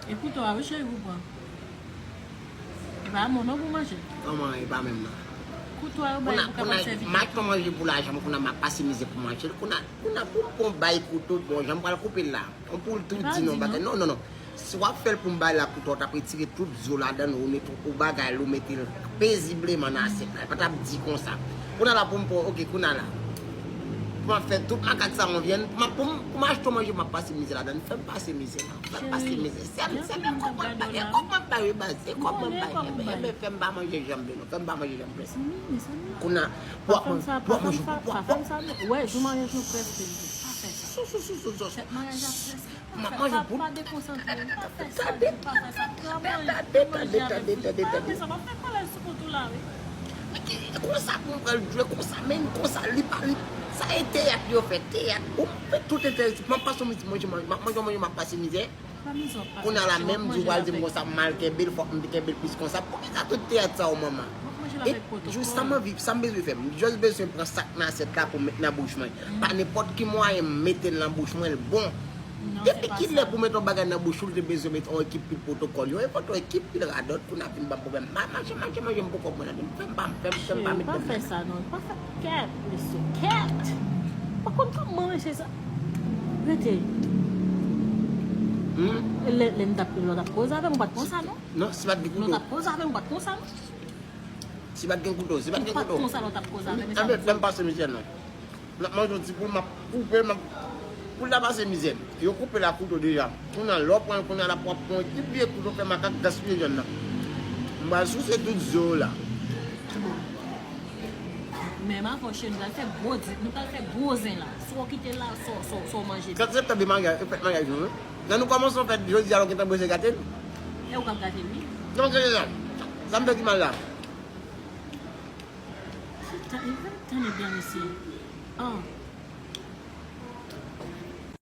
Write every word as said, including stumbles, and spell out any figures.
E kouto a, wi, cheri, pou pran. E pa mwen non pou manje. Kòman e pa menm nan? Kouto a, yo bay pou kapab sèvi. M ap manje pou lajan, kounye a m ap pase mizè pou manje. Kounye a, kounye a pou m pran bay kouto, bon, jan m pral koupe l la. On pou l tou di non, bagay. Non, non, non. Si w ap fè l pou m bay la kouto, w t ap retire tout zo ladan l, ou mete ou bagay l, ou mete l pezibleman nan asyèt la. E pa t ap di konsa. Kounye a la pou m pran, oke, kounye a la. Pou m ap fè tout makak sa yon vyann, pou m, pou m, pou m achte manje, m ap pase mizè ladan l. Fè m pase mizè la. Fè m pase mizè. Sèl, sèl m konprann pa gen kòb m ap bay wi baz. Se kòb m ap bay. Enben, enben, fè m pa manje janbe non. Fè m pa manje janbe. Kounye a, pou ap manje, pou ap manje, pou ap manje. Wè, jou maryaj nou prèske rive. Pa fè sa. Sou, sou, sou, sou, sou. Fèt maryaj la prèske. M ap manje pou. Pa dekonsantre w. Pa fè sa. Pa fè sa. Pran manje, pran manje avèk fri. Pa fè sa. Pa fè sa. Pa fè kòlè sou kont ou la, wi. Men ki, konsa pou m pral jwe, konsa, men konsa, li pa, li, sa e teyat yo fè, teyat. Ou fè tout entèresan. M ap pase yon mizè, manje, manje, m ap manje, manje, m ap pase mizè. Kounye a la, menm di w pral di m konsa, m mal kenbe l, fòk m kenbe l plis konsa. Poukisa tout teyat sa yo, manman? E, jis sa m anvi, sa m bezwen fè, m just bezwen pran sa k nan asyèt la pou m met nan bouch mwen. Pa nenpòt ki mwayen m mete l nan bouch mwen, l bon. Depi kilè pou met yon bagay nan bouch ou, l te bezwen met yon ekip pil pwotokòl, yon enpòt yon ekip pil radòt pou n ap vin ban m pwoblèm. M a manje, manje, manje, m poko pran ladan. Fè m pa, fè m, fè m pa met. Pa fè sa non, pa fè kèt, mesye, kèt. Pa konn kòman manje sa. Rete. Hmm? Lè, lè m t ap, lè w t ap koze avè m, ou pa t konsa non. Non, si pa t gen kouto. Lè w t ap koze avè m, ou pa t konsa non. Si pa t gen kouto, si pa t gen kouto. Ou pa t konsa lè w t ap koze avè m. Anben, fè m pase mizè non. M ap manje yon ti poul, m ap koupe, m ap, poul la pase mizè. Yo koupe l ak kouto deja. Kounye a, lè w pran, kounye a la, w ap pran yon ti vye kouto, fè makak gaspiye vyann nan. M pral souse tout zo la. Bon. Menm avan, cheri, nou pral fè gwo di, nou pral fè gwo zen la. Si w kite la, sa w, sa w, sa w manje. Sèt septanm, maryaj, fèt maryaj nou, wi. Lè nou kòmanse yon fèt, jodi a, nou gentan breze gate l. E ou k ap gate l, wi. Non, se sa. Sa m fè ki mal la. Tande, tande byen, mesye. An,